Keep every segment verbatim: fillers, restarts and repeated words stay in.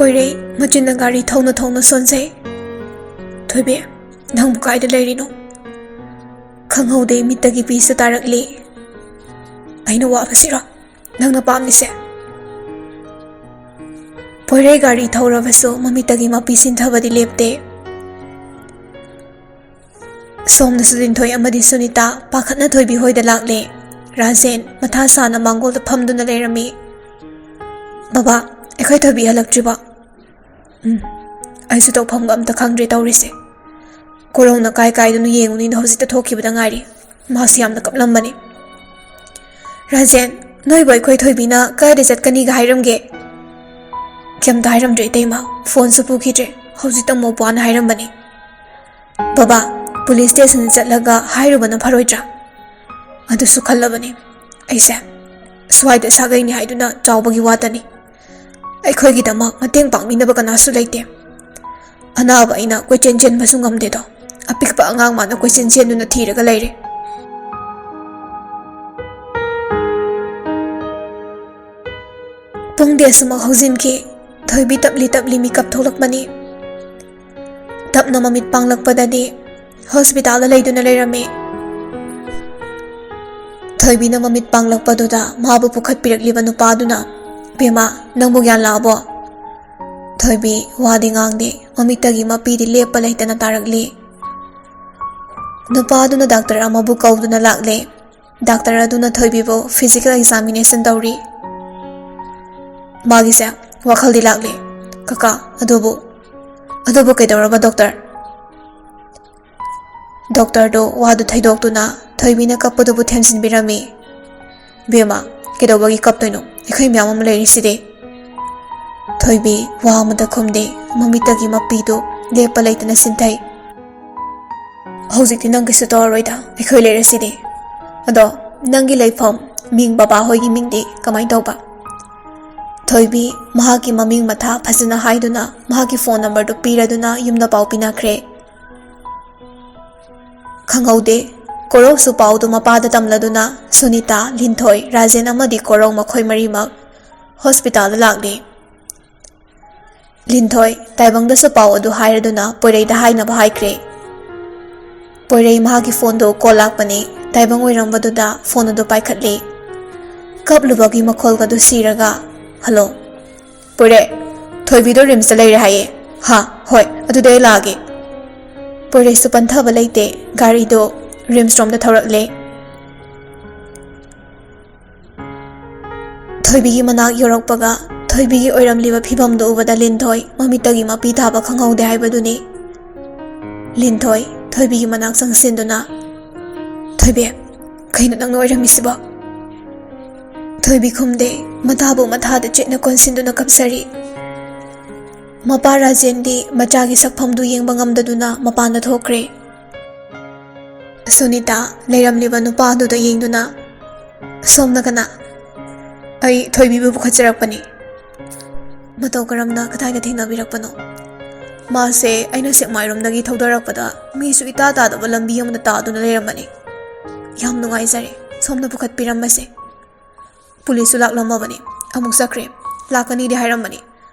ꯄꯣꯏꯔꯩ ꯃꯆꯤꯟꯅ ꯒꯥꯔꯤ ꯊꯧꯅ ꯊꯧꯅ ꯁꯣꯟꯖꯩ꯫ "ꯊꯣꯏꯕꯤ, ꯅꯪꯕꯨ ꯀꯥꯏꯗ ꯂꯩꯔꯤꯅꯣ? ꯈꯪꯍꯧꯗꯦ, ꯃꯤꯠꯇꯒꯤ ꯄꯤꯁꯨ ꯇꯥꯔꯛꯂꯤ꯫ ꯑꯩꯅ ꯋꯥꯕꯁꯤꯔꯣ ꯅꯪꯅ ꯄꯥꯝꯂꯤꯁꯦ?" ꯄꯣꯏꯔꯩ ꯒꯥꯔꯤ ꯊꯧꯔꯕꯁꯨ ꯃꯃꯤꯠꯇꯒꯤ ꯃꯄꯤ ꯁꯤꯟꯊꯕꯗꯤ ꯂꯦꯞꯇꯦ꯫ ꯁꯣꯝꯗꯁꯨ ꯂꯤꯟꯊꯣꯏ ꯑꯃꯗꯤ ꯁꯨꯅꯤꯇꯥ ꯄꯥꯈꯠꯅ ꯊꯣꯏꯕꯤ ꯍꯣꯏꯗ ꯂꯥꯛꯂꯦ꯫ ꯔꯥꯖꯦꯟ ꯃꯊꯥ ꯁꯥꯅ ꯃꯥꯡꯒꯣꯜꯗ ꯐꯝꯗꯨꯅ ꯂꯩꯔꯝꯃꯤ꯫ "ꯕꯕꯥ, ꯑꯩꯈꯣꯏ ꯊꯣꯏꯕꯤ ꯍꯜꯂꯛꯇ꯭ꯔꯤꯕꯣ?" "ꯎꯝ, ꯑꯩꯁꯨ ꯇꯧꯐꯝꯒ ꯑꯝꯇ ꯈꯪꯗ꯭ꯔꯦ ꯇꯧꯔꯤꯁꯦ꯫ ꯀꯣꯔꯧꯅ ꯀꯥꯏ ꯀꯥꯏꯗꯅꯣ ꯌꯦꯡꯉꯨꯅꯤꯅ ꯍꯧꯖꯤꯛꯇ ꯊꯣꯛꯈꯤꯕꯗ ꯉꯥꯏꯔꯤ꯫ ꯃꯥꯁꯨ ꯌꯥꯝꯅ ꯀꯞꯂꯝꯕꯅꯤ꯫" "ꯔꯥꯖꯦꯟ, ꯅꯣꯏꯕꯨ ꯑꯩꯈꯣꯏ ꯊꯣꯏꯕꯤꯅ ꯀꯥꯏꯗ ꯆꯠꯀꯅꯤꯒ ꯍꯥꯏꯔꯝꯒꯦ?" "ꯀꯩꯝꯇ ꯍꯥꯏꯔꯝꯗ꯭ꯔꯦ ꯏꯇꯩꯃ, ꯐꯣꯟꯁꯨ ꯄꯨꯈꯤꯗ꯭ꯔꯦ꯫ ꯍꯧꯖꯤꯛꯇ ꯃꯣꯄ꯭ꯋꯥꯅ ꯍꯥꯏꯔꯝꯕꯅꯤ꯫ ꯕꯕꯥ, ꯄꯨꯂꯤꯁ ꯁ꯭ꯇꯦꯁꯟꯗ ꯆꯠꯂꯒ ꯍꯥꯏꯔꯨꯕꯅ ꯐꯔꯣꯏꯗ꯭ꯔꯥ?" ꯑꯗꯨꯁꯨ ꯈꯜꯂꯕꯅꯤ ꯑꯩꯁꯦ꯫ ꯁ꯭ꯋꯥꯏꯗ ꯁꯥꯒꯩꯅꯤ ꯍꯥꯏꯗꯨꯅ ꯆꯥꯎꯕꯒꯤ ꯋꯥꯇꯅꯤ꯫ ꯑꯩꯈꯣꯏꯒꯤꯗꯃꯛ ꯃꯇꯦꯡ ꯄꯥꯡꯕꯤꯅꯕ ꯀꯅꯥꯁꯨ ꯂꯩꯇꯦ꯫ ꯑꯅꯥꯕ ꯑꯩꯅ ꯀꯣꯏꯆꯦꯟ ꯆꯦꯟꯕꯁꯨ ꯉꯝꯗꯦꯗꯣ꯫ ꯑꯄꯤꯛꯄ ꯑꯉꯥꯡ ꯃꯥꯅ ꯀꯣꯏꯆꯦꯟ ꯆꯦꯟꯗꯨꯅ ꯊꯤꯔꯒ ꯂꯩꯔꯦ꯫ ꯄꯨꯡꯗꯤ ꯑꯁꯨꯃꯛ ꯍꯧꯖꯤꯟꯈꯤ꯫ ꯊꯣꯏꯕꯤ ꯇꯞꯂꯤ ꯇꯞꯂꯤ ꯃꯤꯀꯞ ꯊꯣꯛꯂꯛꯄꯅꯤ꯫ ꯇꯞꯅ ꯃꯃꯤꯠ ꯄꯥꯡꯂꯛꯄꯗꯗꯤ ꯍꯣꯁꯄꯤꯇꯥꯜꯗ ꯂꯩꯗꯨꯅ ꯂꯩꯔꯝꯃꯤ꯫ ꯊꯣꯏꯕꯤꯅ ꯃꯃꯤꯠ ꯄꯥꯡꯂꯛꯄꯗꯨꯗ ꯃꯥꯕꯨ ꯄꯨꯈꯠꯄꯤꯔꯛꯂꯤꯕ ꯅꯨꯄꯥꯗꯨꯅ, "ꯕꯦꯝꯃ, ꯅꯪꯕꯨ ꯒ꯭ꯌꯥꯟ ꯂꯥꯛꯑꯕꯣ?" ꯊꯣꯏꯕꯤ ꯋꯥꯗꯤ ꯉꯥꯡꯗꯦ, ꯃꯃꯤꯠꯇꯒꯤ ꯃꯄꯤꯗꯤ ꯂꯦꯞꯄ ꯂꯩꯇꯅ ꯇꯥꯔꯛꯂꯤ꯫ ꯅꯨꯄꯥꯗꯨꯅ ꯗꯥꯛꯇꯔ ꯑꯃꯕꯨ ꯀꯧꯗꯨꯅ ꯂꯥꯛꯂꯦ꯫ ꯗꯥꯛꯇꯔ ꯑꯗꯨꯅ ꯊꯣꯏꯕꯤꯕꯨ ꯐꯤꯖꯤꯀꯦꯜ ꯑꯦꯛꯖꯥꯃꯤꯅꯦꯁꯟ ꯇꯧꯔꯤ꯫ "ꯃꯥꯒꯤꯁꯦ ꯋꯥꯈꯜꯗꯤ ꯂꯥꯛꯂꯦ, ꯀꯀꯥ꯫ ꯑꯗꯨꯕꯨ, ꯑꯗꯨꯕꯨ ꯀꯩꯗꯧꯔꯕ, ꯗꯣꯛꯇꯔ?" ꯗꯣꯛꯇꯔꯗꯣ ꯋꯥꯗꯨ ꯊꯩꯗꯣꯛꯇꯨꯅ ꯊꯣꯏꯕꯤꯅ ꯀꯞꯄꯗꯨꯕꯨ ꯊꯦꯝꯖꯤꯟꯕꯤꯔꯝꯃꯤ꯫ "ꯏꯕꯦꯝꯃ, ꯀꯩꯗꯧꯕꯒꯤ ꯀꯞꯇꯣꯏꯅꯣ? ꯑꯩꯈꯣꯏ ꯃꯌꯥꯝ ꯑꯃ ꯂꯩꯔꯤꯁꯤꯗꯤ꯫" ꯊꯣꯏꯕꯤ ꯋꯥ ꯑꯃꯇ ꯈꯨꯝꯗꯦ, ꯃꯃꯤꯠꯇꯒꯤ ꯃꯄꯤꯗꯨ ꯂꯦꯞꯄ ꯂꯩꯇꯅ ꯁꯤꯟꯊꯩ꯫ "ꯍꯧꯖꯤꯛꯇꯤ ꯅꯪ ꯀꯩꯁꯨ ꯇꯧꯔꯔꯣꯏꯗ, ꯑꯩꯈꯣꯏ ꯂꯩꯔꯁꯤꯗꯤ꯫ ꯑꯗꯣ ꯅꯪꯒꯤ ꯂꯩꯐꯝ, ꯃꯤꯡ, ꯕꯕꯥ ꯍꯣꯏꯒꯤ ꯃꯤꯡꯗꯤ ꯀꯃꯥꯏꯅ ꯇꯧꯕ?" ꯊꯣꯏꯕꯤ ꯃꯍꯥꯛꯀꯤ ꯃꯃꯤꯡ ꯃꯊꯥ ꯐꯖꯅ ꯍꯥꯏꯗꯨꯅ ꯃꯍꯥꯛꯀꯤ ꯐꯣꯟ ꯅꯝꯕꯔꯗꯨ ꯄꯤꯔꯗꯨꯅ ꯌꯨꯝꯗ ꯄꯥꯎ ꯄꯤꯅꯈ꯭ꯔꯦ꯫ ꯈꯪꯍꯧꯗꯦ, ꯀꯣꯔꯧꯁꯨ ꯄꯥꯎꯗꯨ ꯃꯄꯥꯗ ꯇꯝꯂꯗꯨꯅ ꯁꯨꯅꯤꯇꯥ, ꯂꯤꯟꯊꯣꯏ, ꯔꯥꯖꯦꯟ ꯑꯃꯗꯤ ꯀꯣꯔꯧ ꯃꯈꯣꯏ ꯃꯔꯤꯃꯛ ꯍꯣꯁꯄꯤꯇꯥꯜꯗ ꯂꯥꯛꯂꯤ꯫ ꯂꯤꯟꯊꯣꯏ ꯇꯥꯏꯕꯪꯗꯁꯨ ꯄꯥꯎ ꯑꯗꯨ ꯍꯥꯏꯔꯗꯨꯅ ꯄꯣꯏꯔꯩꯗ ꯍꯥꯏꯅꯕ ꯍꯥꯏꯈ꯭ꯔꯦ꯫ ꯄꯣꯏꯔꯩ ꯃꯍꯥꯛꯀꯤ ꯐꯣꯟꯗꯨ ꯀꯣꯜ ꯂꯥꯛꯄꯅꯤ꯫ ꯇꯥꯏꯕꯪ ꯑꯣꯏꯔꯝꯕꯗꯨꯗ ꯐꯣꯟ ꯑꯗꯨ ꯄꯥꯏꯈꯠꯂꯤ꯫ ꯀꯞꯂꯨꯕꯒꯤ ꯃꯈꯣꯜꯒꯗꯨ ꯁꯤꯔꯒ, "ꯍꯜꯂꯣ, ꯄꯣꯏꯔꯩ, ꯊꯣꯏꯕꯤꯗꯣ ꯔꯤꯝꯁꯇ ꯂꯩꯔꯦ ꯍꯥꯏꯌꯦ꯫ ꯍꯥ, ꯍꯣꯏ, ꯑꯗꯨꯗꯤ ꯑꯩ ꯂꯥꯛꯑꯒꯦ꯫" ꯄꯣꯏꯔꯩꯁꯨ ꯄꯟꯊꯕ ꯂꯩꯇꯦ꯫ ꯒꯥꯔꯤꯗꯣ ꯔꯤꯝꯁ ꯔꯣꯝꯗ ꯊꯧꯔꯛꯂꯦ꯫ ꯊꯣꯏꯕꯤꯒꯤ ꯃꯅꯥꯛ ꯌꯧꯔꯛꯄꯒ ꯊꯣꯏꯕꯤꯒꯤ ꯑꯣꯏꯔꯝꯂꯤꯕ ꯐꯤꯕꯝꯗꯨ ꯎꯕꯗ ꯂꯤꯟꯊꯣꯏ ꯃꯃꯤꯠꯇꯒꯤ ꯃꯄꯤ ꯇꯥꯕ ꯈꯪꯍꯧꯗꯦ ꯍꯥꯏꯕꯗꯨꯅꯤ꯫ ꯂꯤꯟꯊꯣꯏ ꯊꯣꯏꯕꯤꯒꯤ ꯃꯅꯥꯛ ꯆꯪꯁꯤꯟꯗꯨꯅ, "ꯊꯣꯏꯕꯤ, ꯀꯩꯅꯣ ꯅꯪꯅ ꯑꯣꯏꯔꯝꯃꯤꯁꯤꯕꯣ?" ꯊꯣꯏꯕꯤ ꯈꯨꯝꯗꯦ꯫ ꯃꯊꯥꯕꯨ ꯃꯊꯥꯗ ꯆꯦꯠꯅ ꯀꯣꯟꯁꯤꯟꯗꯨꯅ ꯀꯞꯆꯔꯤ꯫ ꯃꯄꯥ ꯔꯥꯖꯦꯟꯗꯤ ꯃꯆꯥꯒꯤ ꯁꯛꯐꯝꯗꯨ ꯌꯦꯡꯕ ꯉꯝꯗꯗꯨꯅ ꯃꯄꯥꯟꯗ ꯊꯣꯛꯈ꯭ꯔꯦ꯫ ꯁꯨꯅꯤꯇꯥ ꯂꯩꯔꯝꯂꯤꯕ ꯅꯨꯄꯥ ꯑꯗꯨꯗ ꯌꯦꯡꯗꯨꯅ, "ꯁꯣꯝꯅ ꯀꯅꯥ?" "ꯑꯩ ꯊꯣꯏꯕꯤꯕꯨ ꯄꯨꯈꯠꯆꯔꯛꯄꯅꯤ꯫" "ꯃꯇꯧ ꯀꯔꯝꯅ, ꯀꯗꯥꯏꯗ ꯊꯦꯡꯅꯕꯤꯔꯛꯄꯅꯣ?" "ꯃꯥꯁꯦ ꯑꯩꯅ ꯁꯦꯛꯃꯥꯏꯔꯣꯝꯗꯒꯤ ꯊꯧꯗꯔꯛꯄꯗ ꯃꯤꯁꯨ ꯏꯇꯥ ꯇꯥꯗꯕ ꯂꯝꯕꯤ ꯑꯃꯗ ꯇꯥꯗꯨꯅ ꯂꯩꯔꯝꯕꯅꯤ꯫" "ꯌꯥꯝ ꯅꯨꯡꯉꯥꯏꯖꯔꯦ, ꯁꯣꯝꯅ ꯄꯨꯈꯠꯄꯤꯔꯝꯕꯁꯦ꯫ ꯄꯨꯂꯤꯁꯁꯨ ꯂꯥꯛꯂꯝꯃꯕꯅꯤ, ꯑꯃꯨꯛ ꯆꯠꯈ꯭ꯔꯦ꯫ ꯂꯥꯛꯀꯅꯤꯗꯤ ꯍꯥꯏꯔꯝꯕꯅꯤ꯫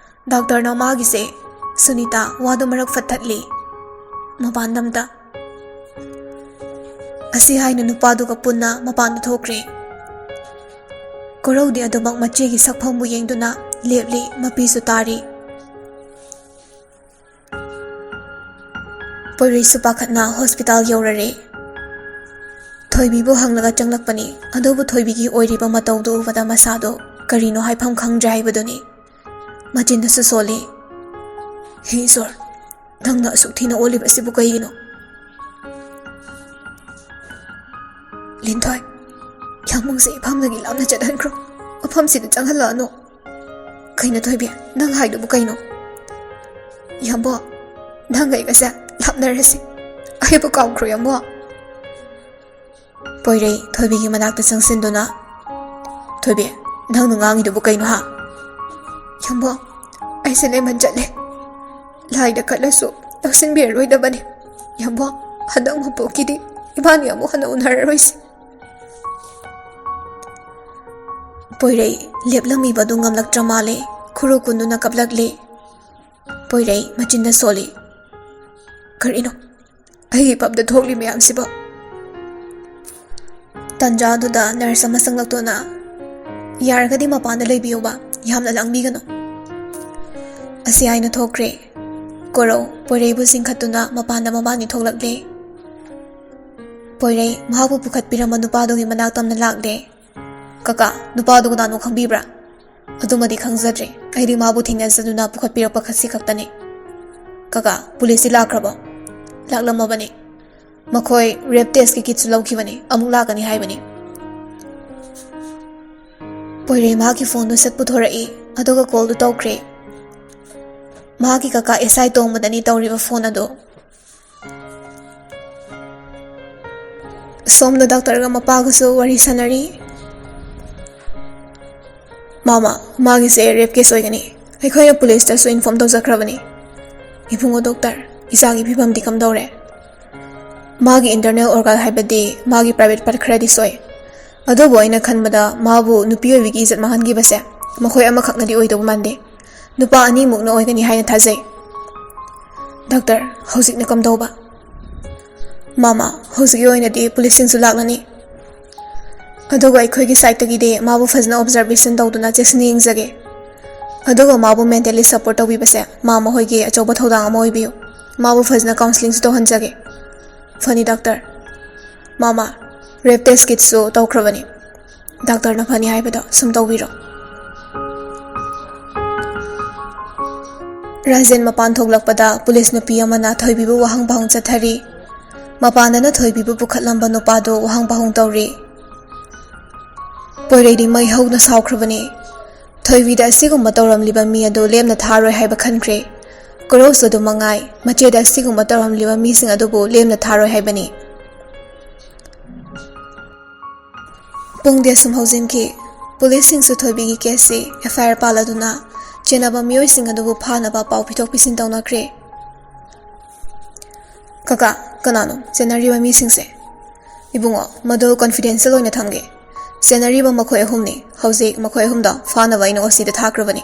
ꯗꯥꯛꯇꯔꯅ ꯃꯥꯒꯤꯁꯦ꯫" ꯁꯨꯅꯤꯇꯥ ꯋꯥꯗꯨ ꯃꯔꯛ ꯐꯠꯊꯠꯂꯤ꯫ ꯃꯄꯥꯟꯗ ꯑꯝꯇ꯫ ꯑꯁꯤ ꯍꯥꯏꯅ ꯅꯨꯄꯥꯗꯨꯒ ꯄꯨꯟꯅ ꯃꯄꯥꯟꯗ ꯊꯣꯛꯈ꯭ꯔꯦ꯫ ꯀꯣꯔꯧꯗꯤ ꯑꯗꯨꯃꯛ ꯃꯆꯦꯒꯤ ꯁꯛꯐꯝꯕꯨ ꯌꯦꯡꯗꯨꯅ ꯂꯦꯞꯂꯤ, ꯃꯄꯤꯁꯨ ꯇꯥꯔꯤ꯫ ꯄꯣꯏꯔꯩꯁꯨ ꯄꯥꯈꯠꯅ ꯍꯣꯁꯄꯤꯇꯥꯜ ꯌꯧꯔꯔꯦ꯫ ꯊꯣꯏꯕꯤꯕꯨ ꯍꯪꯂꯒ ꯆꯪꯂꯛꯄꯅꯤ, ꯑꯗꯨꯕꯨ ꯊꯣꯏꯕꯤꯒꯤ ꯑꯣꯏꯔꯤꯕ ꯃꯇꯧꯗꯨ ꯎꯕꯗ ꯃꯁꯥꯗꯣ ꯀꯔꯤꯅꯣ ꯍꯥꯏꯐꯝ ꯈꯪꯗ꯭ꯔꯦ ꯍꯥꯏꯕꯗꯨꯅꯤ꯫ ꯃꯆꯤꯟꯗꯁꯨ ꯁꯣꯜꯂꯤ꯫ "ꯍꯦ ꯏꯁꯣꯔ, ꯅꯪꯅ ꯑꯁꯨꯛ ꯊꯤꯅ ꯑꯣꯜꯂꯤꯕꯁꯤꯕꯨ ꯀꯩꯒꯤꯅꯣ?" ꯂꯤꯟꯊꯣꯏ, ꯌꯥꯝꯕꯨꯡꯁꯦ ꯏꯐꯝꯗꯒꯤ ꯂꯥꯞꯅ ꯆꯠꯍꯟꯈ꯭ꯔꯣ꯫ ꯃꯐꯝꯁꯤꯗ ꯆꯪꯍꯜꯂꯛꯑꯅꯨ꯫ ꯀꯩꯅꯣ ꯊꯣꯏꯕꯤ, ꯅꯪ ꯍꯥꯏꯗꯨꯕꯨ ꯀꯩꯅꯣ? ꯌꯥꯝꯕꯣ, ꯅꯪ ꯑꯩꯒꯁꯦ ꯂꯥꯞꯅꯔꯁꯤ꯫ ꯑꯩꯕꯨ ꯀꯥꯎꯈ꯭ꯔꯣ, ꯌꯥꯝꯕꯣ꯫ ꯄꯣꯏꯔꯩ ꯊꯣꯏꯕꯤꯒꯤ ꯃꯅꯥꯛꯇ ꯆꯪꯁꯤꯟꯗꯨꯅ, "ꯊꯣꯏꯕꯤ, ꯅꯪꯅ ꯉꯥꯡꯉꯤꯗꯨꯕꯨ ꯀꯩꯅꯣ, ꯍꯥ?" "ꯌꯥꯝꯕꯣ, ꯑꯩꯁꯦ ꯂꯦꯃꯟ ꯆꯠꯂꯦ꯫ ꯂꯥꯏꯗ ꯀꯠꯂꯁꯨ ꯂꯧꯁꯤꯟꯕꯤꯔꯔꯣꯏꯗꯕꯅꯤ꯫ ꯌꯥꯝꯕꯣ, ꯍꯟꯗꯛ ꯃꯄꯣꯛꯀꯤꯗꯤ ꯏꯕꯥꯅꯤ ꯑꯃꯨꯛ ꯍꯟꯅ ꯎꯅꯔꯔꯣꯏꯁꯦ꯫" ꯄꯣꯏꯔꯩ ꯂꯦꯞꯂꯝꯃꯤꯕꯗꯨ ꯉꯝꯂꯛꯇ꯭ꯔ ꯃꯥꯜꯂꯦ꯫ ꯈꯨꯔꯨ ꯀꯨꯟꯗꯨꯅ ꯀꯞꯂꯛꯂꯦ꯫ ꯄꯣꯏꯔꯩ ꯃꯆꯤꯟꯗ ꯁꯣꯜꯂꯤ꯫ "ꯀꯔꯤꯅꯣ ꯑꯩꯒꯤ ꯄꯞꯇ ꯊꯣꯛꯂꯤ ꯃꯌꯥꯝꯁꯤꯕꯣ?" ꯇꯟꯖꯥꯗꯨꯗ ꯅꯔꯁ ꯑꯃ ꯆꯪꯂꯛꯇꯨꯅ, "ꯌꯥꯔꯒꯗꯤ ꯃꯄꯥꯟꯗ ꯂꯩꯕꯤꯌꯨꯕ, ꯌꯥꯝꯅ ꯂꯥꯡꯕꯤꯒꯅꯨ"꯫ ꯑꯁꯤ ꯍꯥꯏꯅ ꯊꯣꯛꯈ꯭ꯔꯦ꯫ ꯀꯣꯔꯧ ꯄꯣꯏꯔꯩꯕꯨ ꯆꯤꯡꯈꯠꯇꯨꯅ ꯃꯄꯥꯟꯗ ꯃꯕꯥꯅꯤ ꯊꯣꯛꯂꯛꯂꯦ꯫ ꯄꯣꯏꯔꯩ ꯃꯍꯥꯛꯄꯨ ꯄꯨꯈꯠꯄꯤꯔꯝꯕ ꯅꯨꯄꯥꯗꯨꯒꯤ ꯃꯅꯥꯛ ꯇꯝꯅ ꯂꯥꯛꯂꯦ꯫ "ꯀꯀꯥ, ꯅꯨꯄꯥꯗꯨ ꯀꯅꯥꯅꯣ ꯈꯪꯕꯤꯕ꯭ꯔꯥ?" "ꯑꯗꯨꯃꯗꯤ ꯈꯪꯖꯗ꯭ꯔꯦ꯫ ꯑꯩꯗꯤ ꯃꯥꯕꯨ ꯊꯦꯡꯅꯖꯗꯨꯅ ꯄꯨꯈꯠꯄꯤꯔꯛꯄ ꯈꯛꯁꯤ ꯈꯛꯇꯅꯤ"꯫ "ꯀꯀꯥ, ꯄꯨꯂꯤꯁꯇꯤ ꯂꯥꯛꯈ꯭ꯔꯕꯣ?" "ꯂꯥꯛꯂꯝꯃꯕꯅꯤ꯫ ꯃꯈꯣꯏ ꯔꯦꯞ ꯇꯦꯁꯀꯤ ꯀꯤꯠꯁꯨ ꯂꯧꯈꯤꯕꯅꯤ꯫ ꯑꯃꯨꯛ ꯂꯥꯛꯀꯅꯤ ꯍꯥꯏꯕꯅꯤ"꯫ ꯄꯣꯏꯔꯩ ꯃꯍꯥꯛꯀꯤ ꯐꯣꯟꯗꯨ ꯁꯠ ꯄꯨꯊꯣꯔꯛꯏ, ꯑꯗꯨꯒ ꯀꯣꯜꯗꯨ ꯇꯧꯈ꯭ꯔꯦ꯫ ꯃꯍꯥꯛꯀꯤ ꯀꯀꯥ ꯑꯦꯁ ꯑꯥꯏ ꯇꯣꯝꯕꯗꯅꯤ ꯇꯧꯔꯤꯕ ꯐꯣꯟ ꯑꯗꯨ꯫ "ꯁꯣꯝꯗ ꯗꯥꯛꯇꯔꯒ ꯃꯄꯥꯒꯁꯨ ꯋꯥꯔꯤ ꯁꯥꯟꯅꯔꯤ"꯫ "ꯃꯥꯃ, ꯃꯥꯒꯤꯁꯦ ꯔꯦꯞ ꯀꯦꯁ ꯑꯣꯏꯒꯅꯤ꯫ ꯑꯩꯈꯣꯏꯅ ꯄꯨꯂꯤꯁꯇꯁꯨ ꯏꯟꯐꯣꯔꯝ ꯇꯧꯖꯈ꯭ꯔꯕꯅꯤ"꯫ "ꯏꯕꯨꯡꯉꯣ ꯗꯣꯛꯇꯔ, ꯏꯆꯥꯒꯤ ꯐꯤꯕꯝꯗꯤ ꯀꯝꯗꯧꯔꯦ?" "ꯃꯥꯒꯤ ꯏꯟꯇꯔꯅꯦꯜ ꯑꯣꯔꯒꯥꯟ, ꯍꯥꯏꯕꯗꯤ ꯃꯥꯒꯤ ꯄ꯭ꯔꯥꯏꯚꯦꯠ ꯄꯥꯔꯠ ꯈꯔꯗꯤ ꯁꯣꯛꯑꯦ꯫ ꯑꯗꯨꯕꯨ ꯑꯩꯅ ꯈꯟꯕꯗ ꯃꯥꯕꯨ ꯅꯨꯄꯤ ꯑꯣꯏꯕꯤꯒꯤ ꯏꯖꯠ ꯃꯥꯡꯍꯟꯈꯤꯕꯁꯦ ꯃꯈꯣꯏ ꯑꯃꯈꯛꯅꯗꯤ ꯑꯣꯏꯗꯧꯕ ꯃꯥꯟꯗꯦ꯫ ꯅꯨꯄꯥ ꯑꯅꯤꯃꯨꯛꯅ ꯑꯣꯏꯒꯅꯤ ꯍꯥꯏꯅ ꯊꯥꯖꯩ"꯫ "ꯗꯥꯛꯇꯔ, ꯍꯧꯖꯤꯛꯅ ꯀꯝꯗꯧꯕ?" "ꯃꯥꯃ, ꯍꯧꯖꯤꯛꯀꯤ ꯑꯣꯏꯅꯗꯤ ꯄꯨꯂꯤꯁꯁꯤꯡꯁꯨ ꯂꯥꯛꯂꯅꯤ꯫ ꯑꯗꯨꯒ ꯑꯩꯈꯣꯏꯒꯤ ꯁꯥꯏꯠꯇꯒꯤꯗꯤ ꯃꯥꯕꯨ ꯐꯖꯅ ꯑꯣꯕꯖꯥꯔꯕꯦꯁꯟ ꯇꯧꯗꯨꯅ ꯆꯦꯛꯁꯤꯟꯅ ꯌꯦꯡꯖꯒꯦ꯫ ꯑꯗꯨꯒ ꯃꯥꯕꯨ ꯃꯦꯟꯇꯦꯜꯂꯤ ꯁꯄꯣꯔꯠ ꯇꯧꯕꯤꯕꯁꯦ ꯃꯥꯃ ꯍꯣꯏꯒꯤ ꯑꯆꯧꯕ ꯊꯧꯗꯥꯡ ꯑꯃ ꯑꯣꯏꯕꯤꯌꯨ꯫ ꯃꯥꯕꯨ ꯐꯖꯅ ꯀꯥꯎꯟꯁꯤꯂꯤꯡꯁꯨ ꯇꯧꯍꯟꯖꯒꯦ"꯫ "ꯐꯅꯤ ꯗꯥꯛꯇꯔ꯫ ꯃꯥꯃ, ꯔꯦꯞ ꯇꯦꯁ ꯀꯤꯠꯁꯨ ꯇꯧꯈ꯭ꯔꯕꯅꯤ꯫ ꯗꯥꯛꯇꯔꯅ ꯐꯅꯤ ꯍꯥꯏꯕꯗꯣ ꯁꯨꯝ ꯇꯧꯕꯤꯔꯣ"꯫ ꯔꯥꯖꯦꯟ ꯃꯄꯥꯟ ꯊꯣꯛꯂꯛꯄꯗ ꯄꯨꯂꯤꯁ ꯅꯨꯄꯤ ꯑꯃꯅ ꯊꯣꯏꯕꯤꯕꯨ ꯋꯥꯍꯪ ꯄꯥꯎꯍꯪ ꯆꯠꯊꯔꯤ꯫ ꯃꯄꯥꯟꯗꯅ ꯊꯣꯏꯕꯤꯕꯨ ꯄꯨꯈꯠꯂꯝꯕ ꯅꯨꯄꯥꯗꯨ ꯋꯥꯍꯪ ꯄꯥꯎꯍꯪ ꯇꯧꯔꯤ꯫ ꯄꯣꯏꯔꯩꯗꯤ ꯃꯩ ꯍꯧꯅ ꯁꯥꯎꯈ꯭ꯔꯕꯅꯤ꯫ ꯊꯣꯏꯕꯤꯗ ꯑꯁꯤꯒꯨꯝꯕ ꯇꯧꯔꯝꯂꯤꯕ ꯃꯤ ꯑꯗꯨ ꯂꯦꯝꯅ ꯊꯥꯔꯣꯏ ꯍꯥꯏꯕ ꯈꯟꯈ꯭ꯔꯦ꯫ ꯀꯣꯔꯧꯁꯨ ꯑꯗꯨ ꯃꯉꯥꯏ, ꯃꯆꯦꯗ ꯑꯁꯤꯒꯨꯝꯕ ꯇꯧꯔꯝꯂꯤꯕ ꯃꯤꯁꯤꯡ ꯑꯗꯨꯕꯨ ꯂꯦꯝꯅ ꯊꯥꯔꯣꯏ ꯍꯥꯏꯕꯅꯤ꯫ ꯄꯨꯡꯗꯤ ꯑꯁꯨꯝ ꯍꯧꯖꯤꯟꯈꯤ꯫ ꯄꯨꯂꯤꯁꯁꯤꯡꯁꯨ ꯊꯣꯏꯕꯤꯒꯤ ꯀꯦꯁꯁꯤ ꯑꯦꯐ ꯑꯥꯏ ꯑꯥꯔ ꯄꯥꯜꯂꯗꯨꯅ ꯆꯦꯟꯅꯕ ꯃꯤꯑꯣꯏꯁꯤꯡ ꯑꯗꯨꯕꯨ ꯐꯥꯅꯕ ꯄꯥꯎ ꯄꯤꯊꯣꯛ ꯄꯤꯁꯤꯟ ꯇꯧꯅꯈ꯭ꯔꯦ꯫ "ꯀꯀꯥ, ꯀꯅꯥꯅꯣ ꯆꯦꯟꯅꯔꯤꯕ ꯃꯤꯁꯤꯡꯁꯦ?" "ꯏꯕꯨꯡꯉꯣ, ꯃꯗꯨ ꯀꯣꯟꯐꯤꯗꯦꯟꯁꯤꯌꯦꯜ ꯑꯣꯏꯅ ꯊꯝꯒꯦ꯫ ꯆꯦꯟꯅꯔꯤꯕ ꯃꯈꯣꯏ ꯑꯍꯨꯝꯅꯤ꯫ ꯍꯧꯖꯤꯛ ꯃꯈꯣꯏ ꯑꯍꯨꯝꯗꯣ ꯐꯥꯅꯕ ꯑꯩꯅ ꯑꯣ ꯁꯤꯗ ꯊꯥꯈ꯭ꯔꯕꯅꯤ"꯫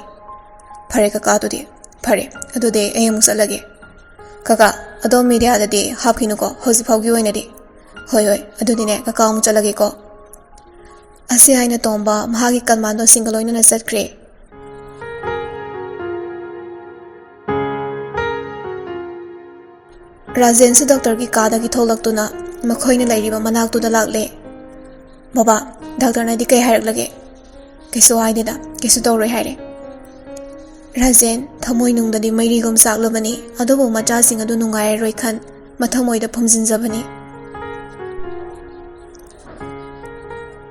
"ꯐꯔꯦ ꯀꯀꯥ, ꯑꯗꯨꯗꯤ"꯫ ꯐꯔꯦ, ꯑꯗꯨꯗꯤ ꯑꯩ ꯑꯃꯨꯛ ꯆꯠꯂꯒꯦ꯫ ꯀꯀꯥ, ꯑꯗꯣꯝ ꯃꯦꯗꯤꯌꯥꯗꯗꯤ ꯍꯥꯞꯈꯤꯅꯨꯀꯣ, ꯍꯧꯖꯤꯛ ꯐꯥꯎꯒꯤ ꯑꯣꯏꯅꯗꯤ꯫ ꯍꯣꯏ, ꯍꯣꯏ, ꯑꯗꯨꯗꯤꯅꯦ, ꯀꯀꯥ ꯑꯃꯨꯛ ꯆꯠꯂꯒꯦꯀꯣ꯫ ꯑꯁꯤ ꯍꯥꯏꯅ ꯇꯣꯝꯕ ꯃꯍꯥꯛꯀꯤ ꯀꯃꯥꯟꯗꯣꯁꯤꯡꯒ ꯂꯣꯏꯅꯅ ꯆꯠꯈ꯭ꯔꯦ꯫ ꯔꯥꯖꯦꯟꯁꯨ ꯗꯣꯛꯇꯔꯒꯤ ꯀꯥꯗꯒꯤ ꯊꯣꯛꯂꯛꯇꯨꯅ ꯃꯈꯣꯏꯅ ꯂꯩꯔꯤꯕ ꯃꯅꯥꯛꯇꯨꯗ ꯂꯥꯛꯂꯦ꯫ "ꯕꯕꯥ, ꯗꯥꯛꯇꯔꯅꯗꯤ ꯀꯩ ꯍꯥꯏꯔꯛꯂꯒꯦ?" "ꯀꯩꯁꯨ ꯍꯥꯏꯗꯦꯗ, ꯀꯩꯁꯨ ꯇꯧꯔꯣꯏ ꯍꯥꯏꯔꯦ꯫" ꯔꯥꯖꯦꯟ, ꯊꯃꯣꯏꯅꯨꯡꯗꯗꯤ ꯃꯩꯔꯤꯒꯨꯝ ꯆꯥꯛꯂꯕꯅꯤ, ꯑꯗꯨꯕꯨ ꯃꯆꯥꯁꯤꯡ ꯑꯗꯨ ꯅꯨꯡꯉꯥꯏꯔꯔꯣꯏ ꯈꯟ ꯃꯊꯃꯣꯏꯗ ꯐꯨꯝꯖꯤꯟꯖꯕꯅꯤ꯫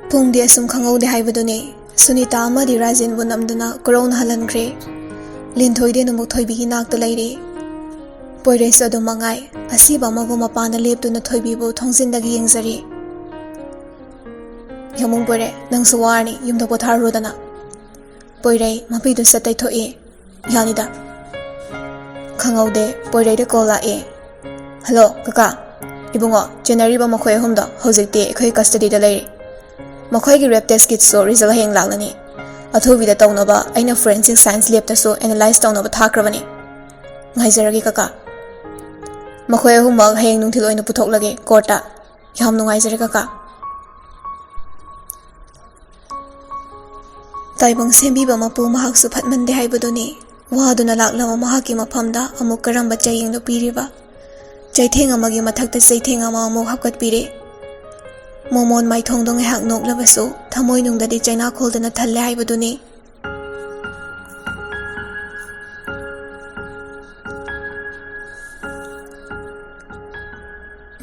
ꯄꯨꯡꯗꯤ ꯑꯁꯨꯝ ꯈꯪꯍꯧꯗꯦ ꯍꯥꯏꯕꯗꯨꯅꯤ꯫ ꯁꯨꯅꯤꯇꯥ ꯑꯃꯗꯤ ꯔꯥꯖꯦꯟꯕꯨ ꯅꯝꯗꯨꯅ ꯀꯣꯔꯧꯅ ꯍꯜꯍꯟꯈ꯭ꯔꯦ꯫ ꯂꯤꯟꯊꯣꯏꯗꯤ ꯑꯗꯨꯃꯛ ꯊꯣꯏꯕꯤꯒꯤ ꯅꯥꯛꯇ ꯂꯩꯔꯤ꯫ ꯄꯣꯏꯔꯩꯁꯨ ꯑꯗꯨꯝ ꯃꯉꯥꯏ, ꯑꯁꯤꯕ ꯑꯃꯒꯨꯝ ꯃꯄꯥꯟꯗ ꯂꯦꯞꯇꯨꯅ ꯊꯣꯏꯕꯤꯕꯨ ꯊꯣꯡꯖꯤꯟꯗꯒꯤ ꯌꯦꯡꯖꯔꯤ꯫ "ꯌꯥꯃꯨꯡ ꯄꯣꯏꯔꯩ, ꯅꯪꯁꯨ ꯋꯥꯔꯅꯤ, ꯌꯨꯝꯗ ꯄꯣꯊꯥꯔꯨꯔꯣꯗꯅ꯫" ꯄꯣꯏꯔꯩ ꯃꯄꯤꯗꯨ ꯆꯠ ꯇꯩꯊꯣꯛꯏ꯫ "ꯌꯥꯅꯤꯗ꯫" ꯈꯪꯍꯧꯗꯦ, ꯄꯣꯏꯔꯩꯗ ꯀꯣꯜ ꯂꯥꯛꯑꯦ꯫ "ꯍꯜꯂꯣ, ꯀꯀꯥ꯫ ꯏꯕꯨꯡꯉꯣ, ꯆꯦꯟꯅꯔꯤꯕ ꯃꯈꯣꯏ ꯑꯍꯨꯝꯗꯣ ꯍꯧꯖꯤꯛꯇꯤ ꯑꯩꯈꯣꯏ ꯀꯁꯇꯗꯤꯗ ꯂꯩꯔꯤ꯫ ꯃꯈꯣꯏꯒꯤ ꯔꯦꯞ ꯇꯦꯁ ꯀꯤꯠꯁꯨ ꯔꯤꯖꯜ ꯍꯌꯦꯡ ꯂꯥꯛꯂꯅꯤ꯫ ꯑꯊꯨꯕꯤꯗ ꯇꯧꯅꯕ ꯑꯩꯅ ꯐꯣꯔꯦꯟꯁꯤꯛ ꯁꯥꯏꯟꯁ ꯂꯦꯞꯇꯁꯨ ꯑꯦꯅꯥꯂꯥꯏꯁ ꯇꯧꯅꯕ ꯊꯥꯈ꯭ꯔꯕꯅꯤ꯫ ꯉꯥꯏꯖꯔꯒꯦ, ꯀꯀꯥ꯫ ꯃꯈꯣꯏ ꯑꯍꯨꯝꯃꯛ ꯍꯌꯦꯡ ꯅꯨꯡꯊꯤꯜ ꯑꯣꯏꯅ ꯄꯨꯊꯣꯛꯂꯒꯦ ꯀꯣꯔꯠꯇ꯫ ꯌꯥꯝ ꯅꯨꯡꯉꯥꯏꯖꯔꯦ, ꯀꯀꯥ꯫" ꯇꯥꯏꯕꯪ ꯁꯦꯝꯕꯤꯕ ꯃꯄꯨ ꯃꯍꯥꯛꯁꯨ ꯐꯠꯃꯟꯗꯦ ꯍꯥꯏꯕꯗꯨꯅꯤ꯫ ꯋꯥꯗꯨꯅ ꯂꯥꯛꯂꯕ ꯃꯍꯥꯛꯀꯤ ꯃꯐꯝꯗ ꯑꯃꯨꯛ ꯀꯔꯝꯕ ꯆꯩꯌꯦꯡꯅꯣ ꯄꯤꯔꯤꯕ? ꯆꯩꯊꯦꯡ ꯑꯃꯒꯤ ꯃꯊꯛꯇ ꯆꯩꯊꯦꯡ ꯑꯃ ꯑꯃꯨꯛ ꯍꯥꯞꯀꯠꯄꯤꯔꯦ꯫ ꯃꯣꯃꯣꯟ ꯃꯥꯏꯊꯣꯡꯗꯣ ꯉꯥꯏꯍꯥꯛ ꯅꯣꯛꯂꯕꯁꯨ ꯊꯃꯣꯏꯅꯨꯡꯗꯗꯤ ꯆꯩꯅꯥꯈꯣꯜꯗꯅ ꯊꯜꯂꯦ ꯍꯥꯏꯕꯗꯨꯅꯤ꯫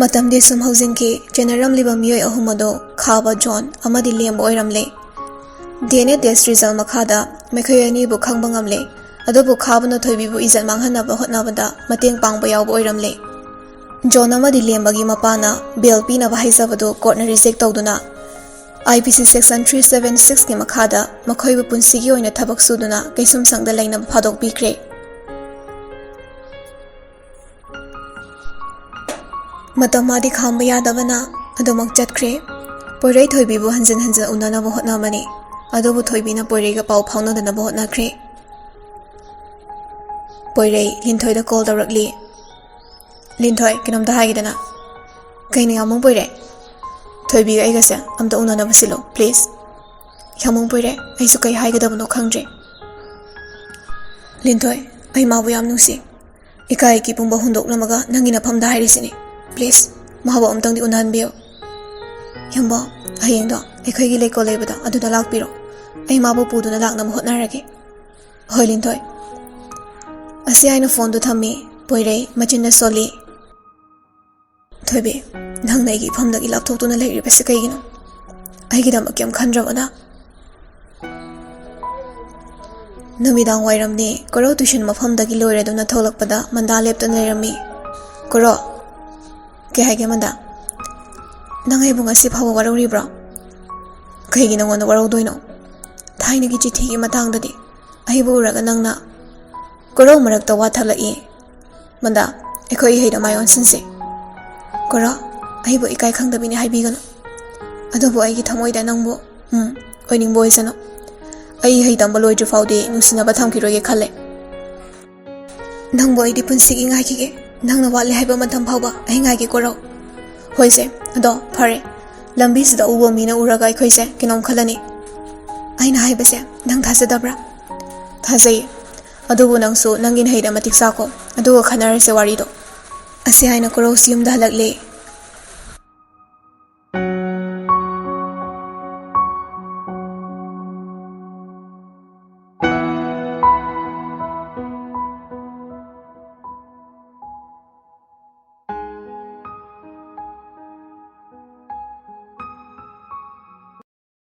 ꯃꯇꯝꯗꯤ ꯁꯨꯝ ꯍꯧꯖꯤꯟꯈꯤ꯫ ꯆꯦꯟꯅꯔꯝꯂꯤꯕ ꯃꯤꯑꯣꯏ ꯑꯍꯨꯝ ꯑꯗꯨ ꯈꯥꯕ ꯖꯣꯟ ꯑꯃꯗꯤ ꯂꯦꯝꯕ ꯑꯣꯏꯔꯝꯂꯦ꯫ D N A test result ꯃꯈꯥꯗ ꯃꯈꯣꯏ ꯑꯅꯤꯕꯨ ꯈꯪꯕ ꯉꯝꯂꯦ꯫ ꯑꯗꯨꯕꯨ ꯈꯥꯕꯅ ꯊꯣꯏꯕꯤꯕꯨ ꯏꯖꯠ ꯃꯥꯡꯍꯟꯅꯕ ꯍꯣꯠꯅꯕꯗ ꯃꯇꯦꯡ ꯄꯥꯡꯕ ꯌꯥꯎꯕ ꯑꯣꯏꯔꯝꯂꯦ꯫ ꯖꯣꯟ ꯑꯃꯗꯤ ꯂꯦꯝꯕꯒꯤ ꯃꯄꯥꯅ ꯕꯦꯜ ꯄꯤꯅꯕ ꯍꯥꯏꯖꯕꯗꯨ ꯀꯣꯔꯠꯅ ꯔꯤꯖꯦꯛ ꯇꯧꯗꯨꯅ, ꯑꯥꯏ ꯄꯤ ꯁꯤ ꯁꯦꯛꯁꯟ ꯊ꯭ꯔꯤ ꯁꯕꯦꯟ ꯁꯤꯛꯁꯀꯤ ꯃꯈꯥꯗ ꯃꯈꯣꯏꯕꯨ ꯄꯨꯟꯁꯤꯒꯤ ꯑꯣꯏꯅ ꯊꯕꯛ ꯁꯨꯗꯨꯅ ꯀꯩꯁꯨꯝꯁꯪꯗ ꯂꯩꯅꯕ ꯊꯥꯗꯣꯛꯄꯤꯈ꯭ꯔꯦ꯫ ꯃꯇꯝ ꯃꯥꯗꯤ ꯈꯥꯝꯕ ꯌꯥꯗꯕꯅ ꯑꯗꯨꯃꯛ ꯆꯠꯈ꯭ꯔꯦ꯫ ꯄꯣꯏꯔꯩ ꯊꯣꯏꯕꯤꯕꯨ ꯍꯟꯖꯤꯟ ꯍꯟꯖꯤꯟ ꯎꯅꯅꯕ ꯍꯣꯠꯅꯕꯅꯤ, ꯑꯗꯨꯕꯨ ꯊꯣꯏꯕꯤꯅ ꯄꯣꯏꯔꯩꯒ ꯄꯥꯎ ꯐꯥꯎꯅꯗꯅꯕ ꯍꯣꯠꯅꯈ꯭ꯔꯦ꯫ ꯄꯣꯏꯔꯩ ꯂꯤꯟꯊꯣꯏꯗ ꯀꯣꯜ ꯇꯧꯔꯛꯂꯤ꯫ "ꯂꯤꯟꯊꯣꯏ, ꯀꯩꯅꯣꯝꯇ ꯍꯥꯏꯒꯦꯗꯅ꯫" "ꯀꯩꯅꯣ, ꯌꯥꯝꯕꯨꯡ ꯄꯣꯏꯔꯩ?" "ꯊꯣꯏꯕꯤꯒ ꯑꯩꯒꯁꯦ ꯑꯝꯇ ꯎꯅꯅꯕ ꯁꯤꯜꯂꯣ, ꯄ꯭ꯂꯤꯖ꯫" "ꯌꯥꯝꯕꯨꯡ ꯄꯣꯏꯔꯩ, ꯑꯩꯁꯨ ꯀꯩ ꯍꯥꯏꯒꯗꯕꯅꯣ ꯈꯪꯗ꯭ꯔꯦ꯫ ꯂꯤꯟꯊꯣꯏ, ꯑꯩ ꯃꯥꯕꯨ ꯌꯥꯝ ꯅꯨꯡꯁꯤ꯫ ꯏꯀꯥꯏ ꯏꯀꯤ ꯄꯨꯝꯕ ꯍꯨꯟꯗꯣꯛꯂꯝꯃꯒ ꯅꯪꯒꯤ ꯅꯐꯝꯗ ꯍꯥꯏꯔꯤꯁꯤꯅꯤ꯫ ꯄ꯭ꯂꯤꯖ, ꯃꯥꯕꯨ ꯑꯝꯇꯪꯗꯤ ꯎꯅꯍꯟꯕꯤꯌꯨ꯫" "ꯌꯥꯝꯕꯨꯡ, ꯍꯌꯦꯡꯗꯣ ꯑꯩꯈꯣꯏꯒꯤ ꯂꯩꯀꯣꯜ ꯂꯩꯕꯗꯣ ꯑꯗꯨꯗ ꯂꯥꯛꯄꯤꯔꯣ꯫ ꯑꯩ ꯃꯥꯕꯨ ꯄꯨꯗꯨꯅ ꯂꯥꯛꯅꯕ ꯍꯣꯠꯅꯔꯒꯦ꯫" "ꯍꯣꯏ, ꯂꯤꯟꯊꯣꯏ꯫" ꯑꯁꯤ ꯍꯥꯏꯅ ꯐꯣꯟꯗꯨ ꯊꯝꯃꯤ꯫ ꯄꯣꯏꯔꯩ ꯃꯆꯤꯟꯗ ꯁꯣꯜꯂꯤ꯫ "ꯊꯣꯏꯕꯤ, ꯅꯪꯅ ꯑꯩꯒꯤ ꯏꯐꯝꯗꯒꯤ ꯂꯥꯞꯊꯣꯛꯇꯨꯅ ꯂꯩꯔꯤꯕꯁꯤ ꯀꯩꯒꯤꯅꯣ? ꯑꯩꯒꯤꯗꯃꯛ ꯀꯩꯝ ꯈꯟꯗ꯭ꯔꯕꯅ?" ꯅꯨꯃꯤꯗꯥꯡ ꯋꯥꯏꯔꯝꯅꯤ꯫ ꯀꯣꯔꯧ ꯇꯨꯏꯁꯟ ꯃꯐꯝꯗꯒꯤ ꯂꯣꯏꯔꯗꯨꯅ ꯊꯣꯛꯂꯛꯄꯗ ꯃꯟꯗꯥ ꯂꯦꯞꯇꯨꯅ ꯂꯩꯔꯝꯃꯤ꯫ "ꯀꯣꯔꯧ꯫" "ꯀꯩ ꯍꯥꯏꯒꯦ, ꯃꯟꯗꯥ?" "ꯅꯪ ꯑꯩꯕꯨ ꯉꯁꯤ ꯐꯥꯎꯕ ꯋꯥꯔꯧꯔꯤꯕ꯭ꯔꯣ?" "ꯀꯩꯒꯤ ꯅꯉꯣꯟꯗ ꯋꯥꯔꯧꯗꯣꯏꯅꯣ? ꯊꯥꯏꯅꯒꯤ ꯆꯤꯊꯤꯒꯤ ꯃꯇꯥꯡꯗꯗꯤ ꯑꯩꯕꯨ ꯎꯔꯒ ꯅꯪꯅ..." ꯀꯣꯔꯧ ꯃꯔꯛꯇ ꯋꯥ ꯊꯠꯂꯛꯏ꯫ "ꯃꯟꯗꯥ, ꯑꯩꯈꯣꯏ ꯏꯍꯩꯗ ꯃꯥꯏ ꯑꯣꯟꯁꯤꯟꯁꯤ꯫" "ꯀꯣꯔꯧ, ꯑꯩꯕꯨ ꯏꯀꯥꯏ ꯈꯪꯗꯕꯤꯅꯤ ꯍꯥꯏꯕꯤꯒꯅꯨ꯫ ꯑꯗꯨꯕꯨ ꯑꯩꯒꯤ ꯊꯃꯣꯏꯗ ꯅꯪꯕꯨ, ꯎꯝ, ꯑꯣꯏꯅꯤꯡꯕ ꯑꯣꯏꯁꯅꯨ꯫ ꯑꯩ ꯏꯍꯩ ꯇꯝꯕ ꯂꯣꯏꯗ꯭ꯔꯤ ꯐꯥꯎꯗꯤ ꯅꯨꯡꯁꯤꯅꯕ ꯊꯝꯈꯤꯔꯣꯏꯒꯦ ꯈꯜꯂꯦ꯫ ꯅꯪꯕꯨ ꯑꯩꯗꯤ ꯄꯨꯟꯁꯤꯒꯤ ꯉꯥꯏꯈꯤꯒꯦ꯫ ꯅꯪꯅ ꯋꯥꯠꯂꯦ ꯍꯥꯏꯕ ꯃꯇꯝ ꯐꯥꯎꯕ ꯑꯩ ꯉꯥꯏꯒꯦ, ꯀꯣꯔꯧ꯫" "ꯍꯣꯏꯁꯦ, ꯑꯗꯣ ꯐꯔꯦ꯫ ꯂꯝꯕꯤꯁꯤꯗ ꯎꯕ ꯃꯤꯅ ꯎꯔꯒ ꯑꯩꯈꯣꯏꯁꯦ ꯀꯩꯅꯣꯝ ꯈꯜꯂꯅꯤ꯫ ꯑꯩꯅ ꯍꯥꯏꯕꯁꯦ ꯅꯪ ꯊꯥꯖꯗꯕ꯭ꯔꯥ?" "ꯊꯥꯖꯩ꯫ ꯑꯗꯨꯕꯨ ꯅꯪꯁꯨ ꯅꯪꯒꯤ ꯅꯍꯩꯗ ꯃꯇꯤꯛ ꯆꯥꯀꯣ꯫ ꯑꯗꯨꯒ ꯈꯟꯅꯔꯁꯦ ꯋꯥꯔꯤꯗꯣ꯫" ꯑꯁꯤ ꯍꯥꯏꯅ ꯀꯣꯔꯧꯁꯤ ꯌꯨꯝꯗ ꯍꯜꯂꯛꯂꯦ꯫